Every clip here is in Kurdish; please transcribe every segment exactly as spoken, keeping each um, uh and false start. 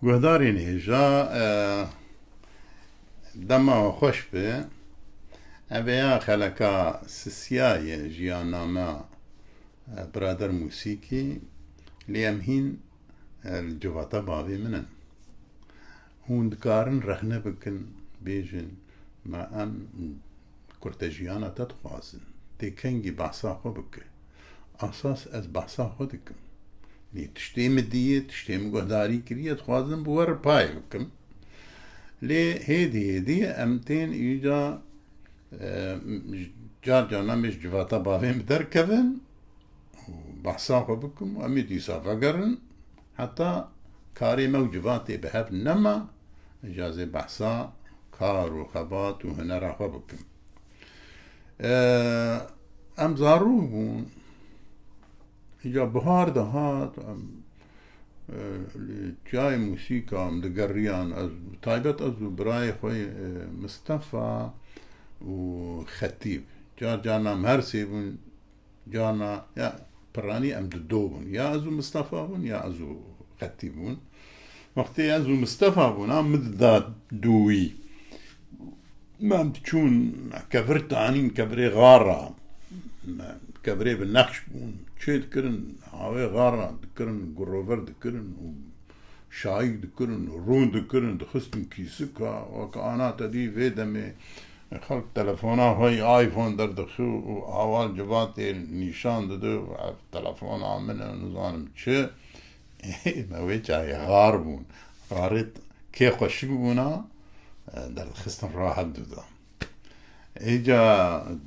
Guhdarên hêja, e, dema we xweş be. Ev ya xeleka sisiya ye jiyanname, e, birader Musîkî, lê em hîn, e, li civata bavê min in. Hûn dikarin rexne bikin, bêjin, me em kurtejiyana te dixwazin. Tê kengî behsa xwe bike. Asas ez behsa xwe dikim. Lê tiştê min diyê, tiştê min guhdarî kiriye, dixwazim bi we re payê bikim. Lê hêdî hêdî em tên îca, e, car caran em ê ji civata bavê min derkevin û behsa xwe bikim û em ê dîsa vegerin. Heta karê me û civatê bi hev nema, îca ez ê behsa kar û xebat û hunera xwe bikim. E, em zarok bûn. Îca bihar dihat, em, e, li çiyayê Musîka em digeriyan, ez, taybet ez û birayê xwe, e, Mistefa û Xetîb. Car carna em her sê bûn, carna, ya piranî em dido bûn. Ya ez û Mistefa bûn, ya ez û Xetîb bûn. Wextê ez û Mistefa bûna, min dida dûwî. Me em diçûn kevir tanîn, kevirê xara. Me kevirê bi nexş bûn. Çê dikirin, havê xara dikirin, gurover dikirin û şayîk dikirin û rûn dikirin, dixistin kîsika. Wek ana te dî vê demê xelk telefona xwe yê iPhone derdixî û awal civatê nîşan dide û ev telefona min e, nizanim çi. Me wê çayê xar bûn. Xarê kê xweşik bûna, e, derdixistin rahat duda. Êca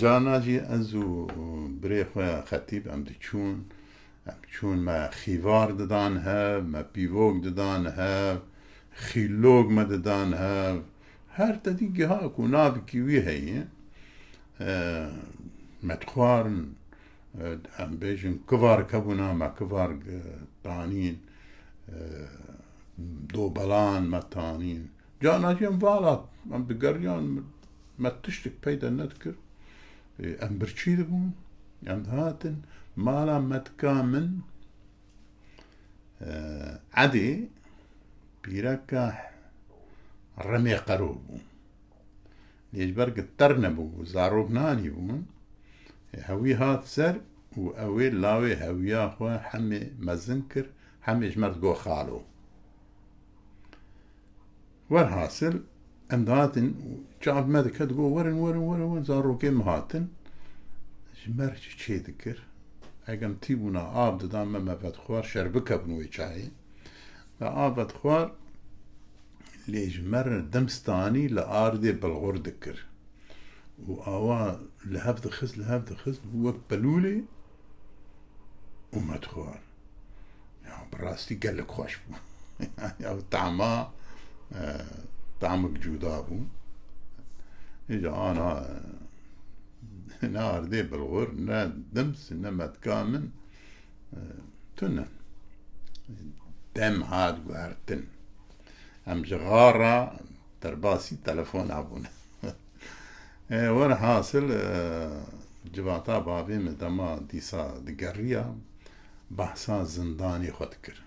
carna jî ez û birê xwe Xetîb em diçûn. Em çûn me xîvar didan hev, me pîvok didan hev, xîlok me didan hev. Her tedî giha ku navikî wî heye, e, me dixwarin, e, em bêjin kivar hebûna, me kivar, e, tanîn, e, dobelan me tanîn. Carna jî em vala, em digeriyan, me tiştek peyda nedikir. E, em birçî dibûn, em dihatin mala metka min, e, Edê, pîreka Remê Qero bû. Lê ji ber ku ter nebû, zarok nanî bûn, e, hewî hat ser û ew ê lawê hewiya xwe hemê mezin kir, hemê ji me re digot xalo. Werhasil, em dihatin, çav me dike, digot, "Werin, werin, werin, werin." Zarokê min hatin, ji me re çi çê dikir? Eger em tî bûna, av didan me, me vedixwar, şerbik hebûn wê çayê. Me av vedixwar, lê ji me re dimstanî li ardê bilxur dikir. Û awa li hev dixist, li hev dixist, bû wek pelûlê û me dixwar. Ya, bi rastî gelek xweş bû. Ya, tama, e, tamek cuda bû. Îca ana, e, ne ardê bilxur, ne dims, ne metka min, e, tune. Dem hat guhertin. Em ji xara derbasî telefona bûne. E, werhasil, e, civata bavê min dema dîsa digeriya, behsa zindanê xwe dikir.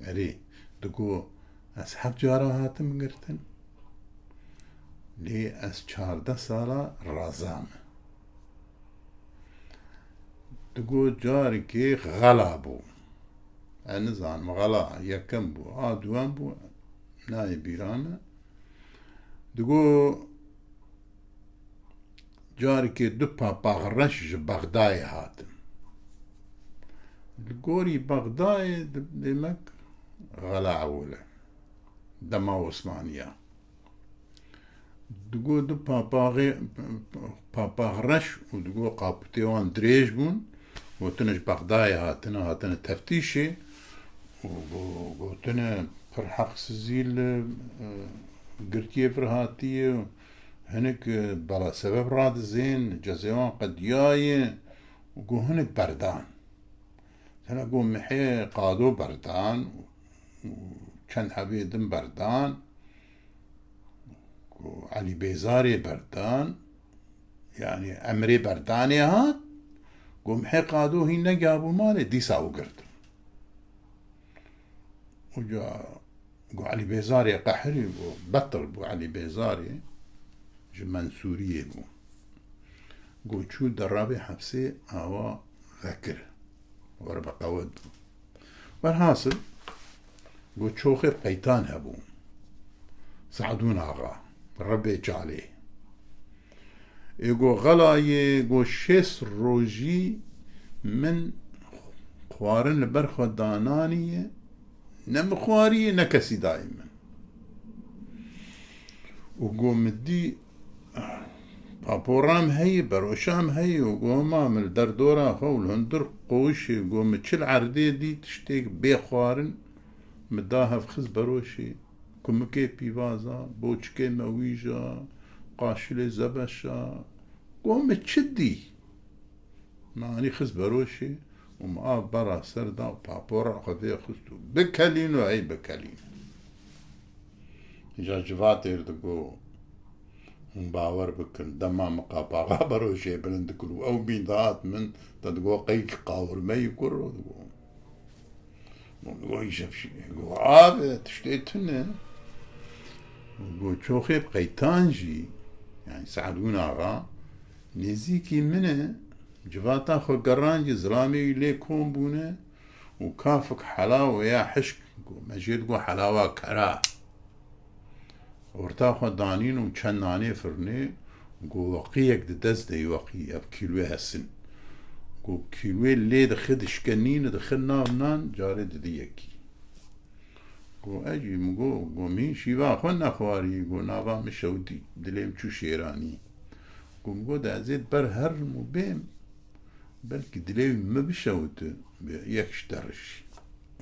Erê, digo, ez heft cara hatim girtin, lê ez çardeh sala raza me. Digo, carekê xela bû. Ez nizanim, xela yekem bû, a duwem bû, nayê bîra me. Digo, carekê du papax reş ji Bexdayê hatin. Li gorî Bexdayê di-, demek xela ewil e. Dema Osmaniya. Digo du papaxê, papax reş û digo qapûtê wan dirêj bûn. Gotine ji Bexdayê hatine, hatine teftîşê û go-, gotine pir heqsizî li, e, girtiyê vir hatiye. Hinek, e, belasebeb radizên, cezê wan qediyaye û go hinek berdan. Tena go Mihê Qado berdan û çend hebê din berdan. Ku Elî Bêzarê berdan, yanî emrê berdanê hat, ku Mihê Qado hîn negabû malê, dîsa û girtin. Uca got Elî Bêzarê qehirî bû, betil bû Elî Bêzarê, ji Mensûriyê bû. Got çû derabê hepsê awa vekir. Were bi qewet bû. Werhasil, got çoxê qeytan hebû. Sadûn Axa, Rebê Çalê. Ê got xelayê, got şêst rojî min xwarin li ber xwe dananiye, ne min xwariye, ne kesî dayî min. Û got min dî paporam heye, beroşam heye, û got ma min li derdora xwe û li hundir qoşê, got min çil erdê dî tiştêk bê xwarin, min da hev xist beroşê, kumikê pîvaza, boçikê mewîja, qaşilê zebeşa, got min çi dî? Min anî xist beroşê û min av bera ser da û papora xwe vê xist û bikelîno, ey bikelîno. Îja civatêr digo, hûn bawer bikin, dema min qapaxa beroşê bilind dikir û ew bîn dihat min, te digo qey qawirmeyî kuro, digo. Min digo îşev şî, digo av e, tiştê tune. Digo çoxê bi qeytan jî, yani Sadûn Axa, nêzîkî min e, civata xwe geran jî zilamê wî lê kom bûne û kafik helaw ya hişk, got me jê digot helawa kera. Orta xwe danîn û çend nanê firnê, got weqiyek di dest de yî weqî, ev kîloyê hesin. Got kîloyê lê dixi dişkenîne, dixi nav nan, carê didi yekî. Got ez jî min got, got min şîva xwe nexwarî, got nava min şewitî, dilê min çû şêranî. Got min got ez ê ber herim û bêm, belkî dilê wî min bişewite, bi yek ji te re jî.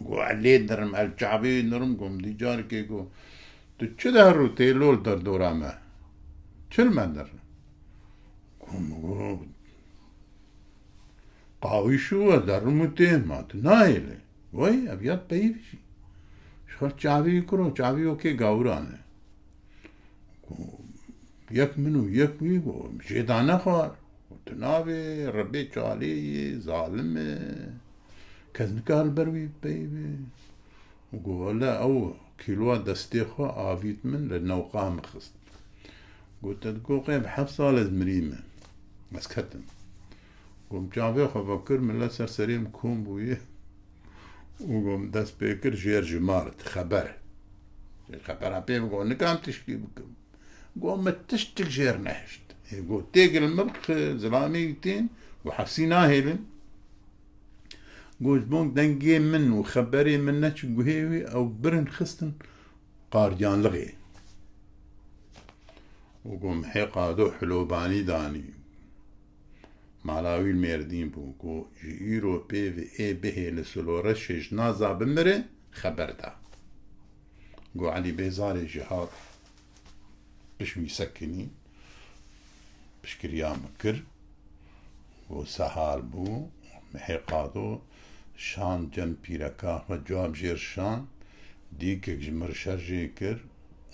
Got ez lê dirim, ez çavê wî nirim, got min dî carekê got tu çi diherû tê lol derdora me? Çi li me dirin? Got min got qawîş û ez derim û tê ma tu nahêlê. Wey, ev ya peyivî jî. Ji xwe çavî kuro, çavî okê gawiran e. Ku yek min û yek wî, ku jê da nexwar. Û tu navê Rebê Çalê yê, zalim e. Kes nikar li ber wî peyivê. Û got wele ew kîloa destê xwe avît min, li newqa min xist. Got te digot qey bi heft sal ez mirî me. Ez ketim. Got min çavê xwe vekir, milet ser serê min kom bûye. Û got min dest pê kir jêr jimart, xeber. Xebera pê min got nikan tiştî bikim. Got min tiştik jêr nehişt. Ê got têk li min bixe, zilamê wî tên, got hepsî nahêlin. Got ji bo dengê min û xeberê min neçi guhê wî, ew birin xistin Qardiyanlixê. Û got min hê qado hilobanî danî. Mala wî li Mêrdîn bû. Got ji îro pê ve ê bihêle Siloreşê ji naza bimire, xeber da. Got Elî Bêzarê jî hat. Piş wî sekinî, piştgiriya min kir, got sehal bû, mehê qado şand cem pîreka xwe, cewab jêr şand, dîkek ji mir şerjê kir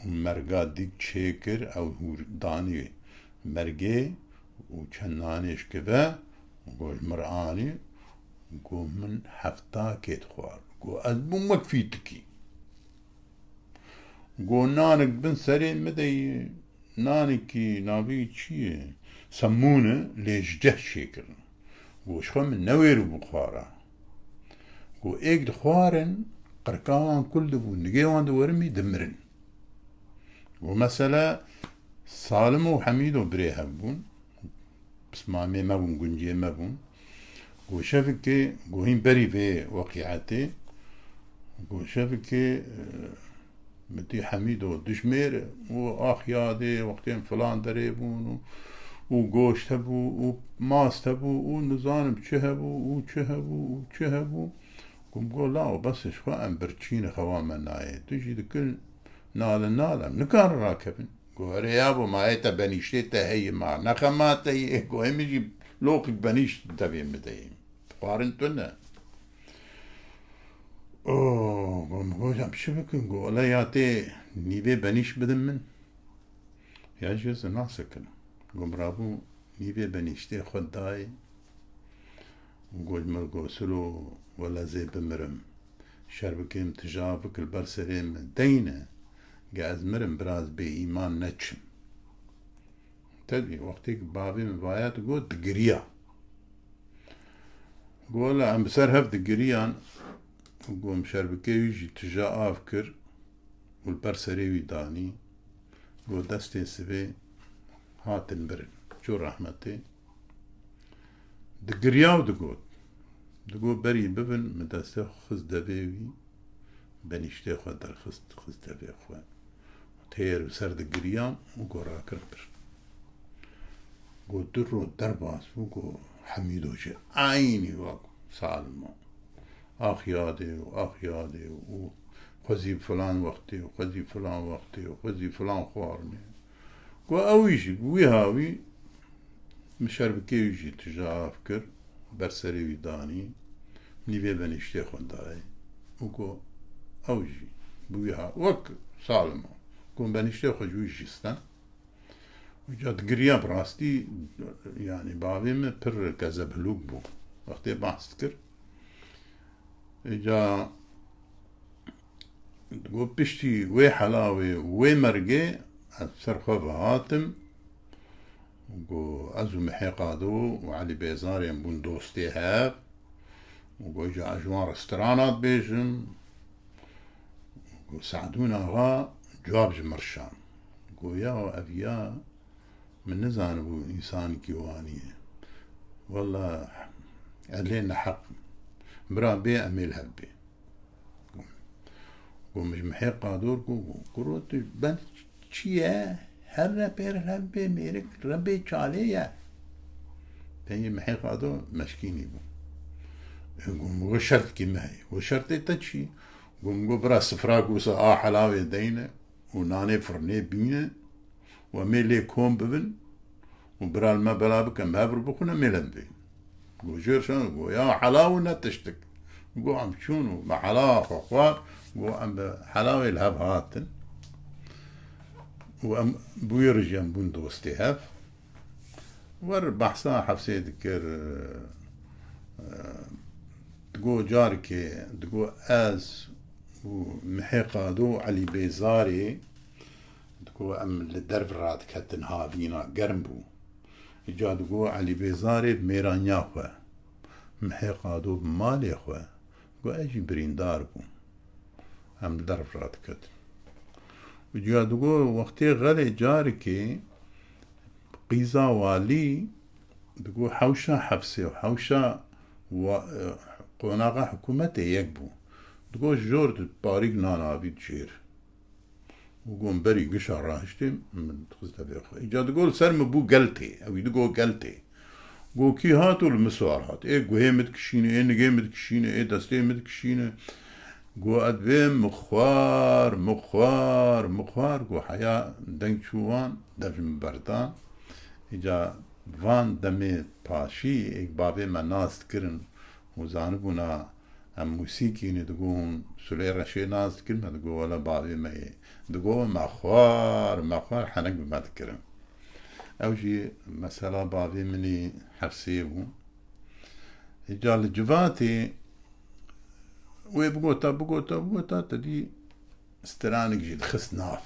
û merga dîk çê kir, ew hûr danî mergê û çend nanê ji kive, got ji mir anî, got min hefta kêt xwar, got ez bûm wek fîtikî. Got nanik bin serê min de ye, nanikî navê çi ye? Semûn e, lê ji ceh çêkirin. Got ji xwe min newêribû xwara. Got êk dixwarin, qirka wan kul dibû, nigê wan diwerimî dimirin. Got mesela Salim û Hemîdo birê hev bûn. Pismamê me bûn, guncê me bûn. Got şevikê, got hîn berî vê weqîetê, got şevikê, e, min dî Hemîdo dijmêr û ax yadê, wextên filan derê bûn û, û goşt hebû û mast hebû û nizanim çi hebû û çi hebû û çi hebû. Got min got lawo bes ji xwe em birçîne xewa me nayê. Tu jî dikin nal li nal, em nikarin rakevin. Got erê yabo, ma yê te benîştê te heye, ma ne xema te ye. Got ê min jî loqik benîşt devê min de ye. Xwarin tune. O, got min got em çi bikin? Got wele ya tê nîvê benîşt bidin min, ya jî ez nasekinim. Got min rabû nîvê benîştê xwe dayê. Got ji min got silo wele ez ê bimirim. Şerbikê min tija bikir ber serê min deyne, ge ez mirim biraz bê îman neçim. Tevî, wextê ki bavê min vaya digot, digiriya. Got, wela em bi ser hev digiriyan, got, min şerbikê wî jî tija av kir û li ber serê wî danî. Got, destê sibê hatin birin. Çû rehmetê. Digiriya û digot. Digot, berî bibin, min destê xwe xist devê wî, benîştê xwe derxist, xist devê xwe. Têr bi ser digiriyan û got, rakirin bir. Got, du roj derbas bû, got, Hemîdo jî eynî wek Salim o. Ax yadê û ax yadê û xwezî filan wextê û xwezî filan wextê û xwezî filan xwarinê. Got, ew jî bi wî hawî min şerbikê wî jî tija av kir, ber serê wî danî, nîvê benîştê xwe dayê û got, ew jî bi wî ha, wek Salim o. Got, benîştê xwe ji wî jî sten. Îca digiriya bi rastî, yanî bavê min pir kezebhilûk bû. Wextê behs dikir. Îca got, piştî wê helawê, wê mergê, ez ser xwe vehatim. Got, ez û Mihê Qado û Elî Bêzarê em bûn dostê hev. Got, îca ez ji wan re strana dibêjim. Got, Se'dûn Axa cewab ji min re şand. Got, ya ev ya, min nizanibû însanikî wanî ye. Wela ez lê neheq im. Bira bê, em ê li hev bê. Got, min ji Mihê Qado re got, kuro tu bend çi ye? Here pê re li hev bê, mêrik rebê çalê ye. Peyê Mihê Qado meşkînî bû. Got, min got, şertkî me heye. Got, şertê te çi? Got, min got, bira sifra ku wisa a helawê deyne û nanê firnê bîne û em ê lê kom bibin û bira li me bela bikin, em hev re bixwin, em ê li hev bê. Got, jêr şan, got, ya helaw ne tiştik. Got, em çûn û me helawa xwe xwar, got, em bi helawê li hev hatin û em bi wî re jî em bûn dostê hev. Wer behsa Hefsê dikir, e, digo carikê, digo ez û Mihê Qado û Elî Bêzarê, digo em li derv radiketin, havîna germ bû. Îca digo Elî Bêzarê bi mêraniya xwe, Mihê Qado bi malê xwe, digo ez jî birîndar bûm. Em li derv radiketin. Û diya digo, wextê xelê carikê qîza walî, digo hewşa Hefsê û hewşa wa-, e, qonaxa hikûmetê yek bû. Digo jor di parîk nan avî dijêr. Û got, berî gişa rahiştê min dixist devê xwe. Îca digo li ser min bû geltê. Ew ê digo geltê. Got, kî hat û li min siwar hat. Ê guhê min dikişîne, ê nigê min dikişîne, ê destê min dikişîne. Got, ez dibêm min xwar, min xwar, min xwar. Got, heya deng çû wan, dev ji min berdan. Îca van demê paşî, ê bavê me nas dikirin û zanibûna em mûsîkî ne, digo hûn Sulê Reşê nas dikin, me digo wele bavê me yê. Digo me xwar, me xwar, henek bi me dikirin. Ew jî mesela bavê min î Hefsê bû. Îca li civatê wê bigota, bigota, bigota, te dî stranek jî dixist nav.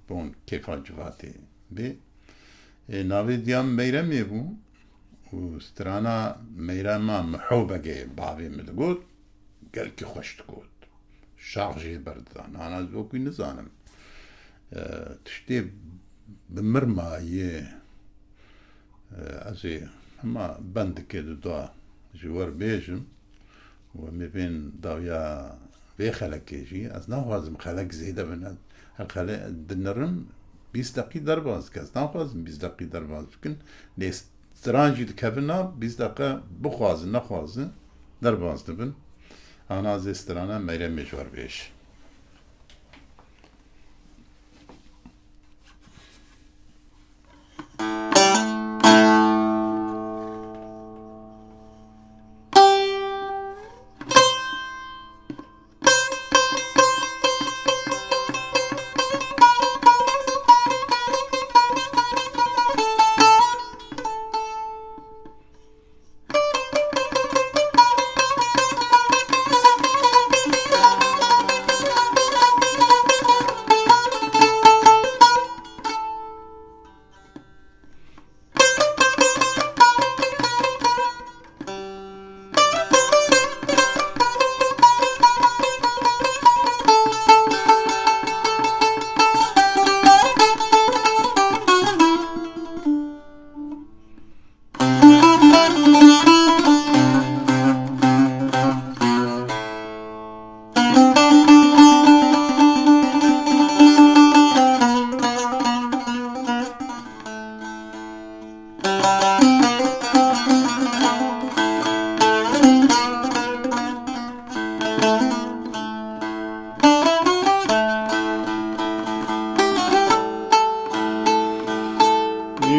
Bon, kêfa civatê bê. Ê, navê diya min Meyremê bû û strana Meyrema Miho Begê bavê min digot, gelkî xweş digot. Şax jê berdida. Nana ez wekî nizanim. E, tiştê bi mir mayî, e, ez ê hema bendikê dida ji we re bêjim. Û em ê bên dawiya vê xelekê jî, ez naxwazim xelek zêde bin. Her xele dinirim, bîst deqî derbas dike. Ez naxwazim bîst deqî derbas bikin. Lê stran jî dikevin nav, bîst deqe bixwazin, nexwazin, derbas dibin. Ana ez ê strana Meyremê ji we re bêjim.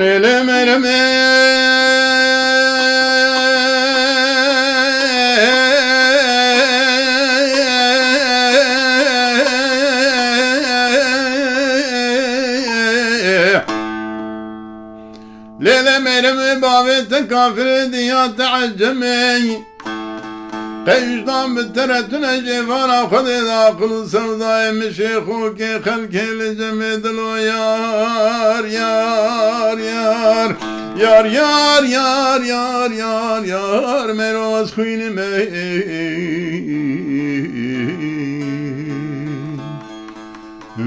Lê lê meremê. Lê lê meremê bavê te kafirê diya te ecemê. Qey wijdan bi te re tune jê vana Xwedê de aqil û sewdayê min şêxokê xelkê li cemê dilo yar, yar, yar, yar, yar, yar, yar, yar, yar, mero ez xwînî me.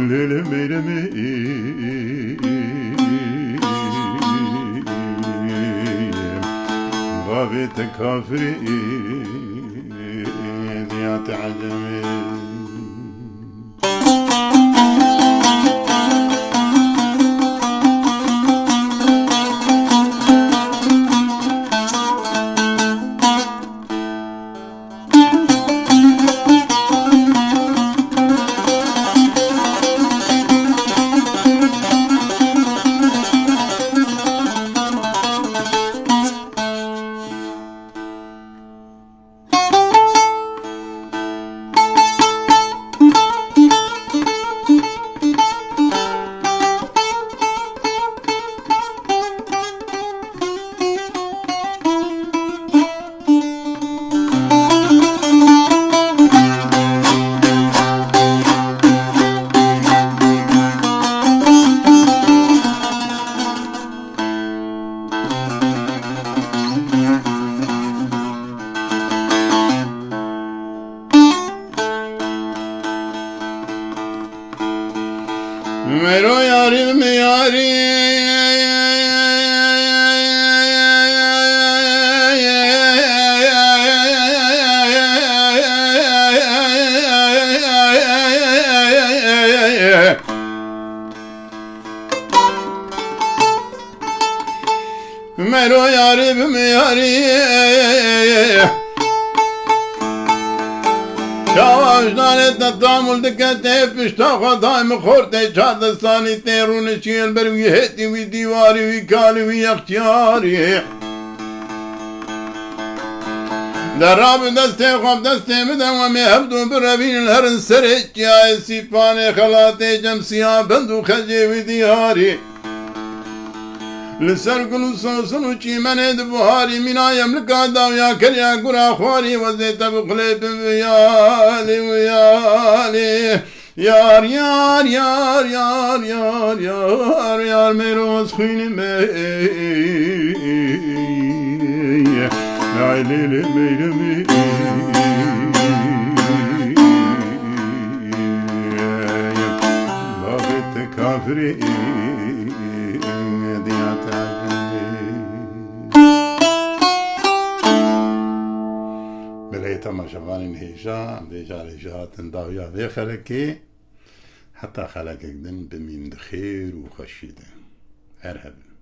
Lê lê meyremê. Bavê te kafirê, diya te ecemê. Mero yarî bi me yarî. Mero yarî bi me yarî. Çawa wijdanê te tamûl dike tê pişta xwe daîme xortê çar destanî tê rûnişî li ber wî hêtî wî dîwarî wî kalî wî yextiyarî. De rabi destê xwe bi destê min de wemê hevdu birevînin herin serê çiyayê sîpanê xelatê cem siya bend û xecê wî diyarî. Li ser gul û sosin û çîmenê di buharî mîna yemlika dawiya keriya gura xwarî wezê te bi xulê bin viyalî viyalî. Yar, yar, yar, yar, yar, yar, yar, mêroz xwînî me. Ay lê lê meyre me. Bavê te kafirê diya te ecemê. Belê temaşevanên hêja, vê carê jî hatin dawiya vê xelekê. Heta xelekek din bimîn di xêr û xweşî de. Her hebin.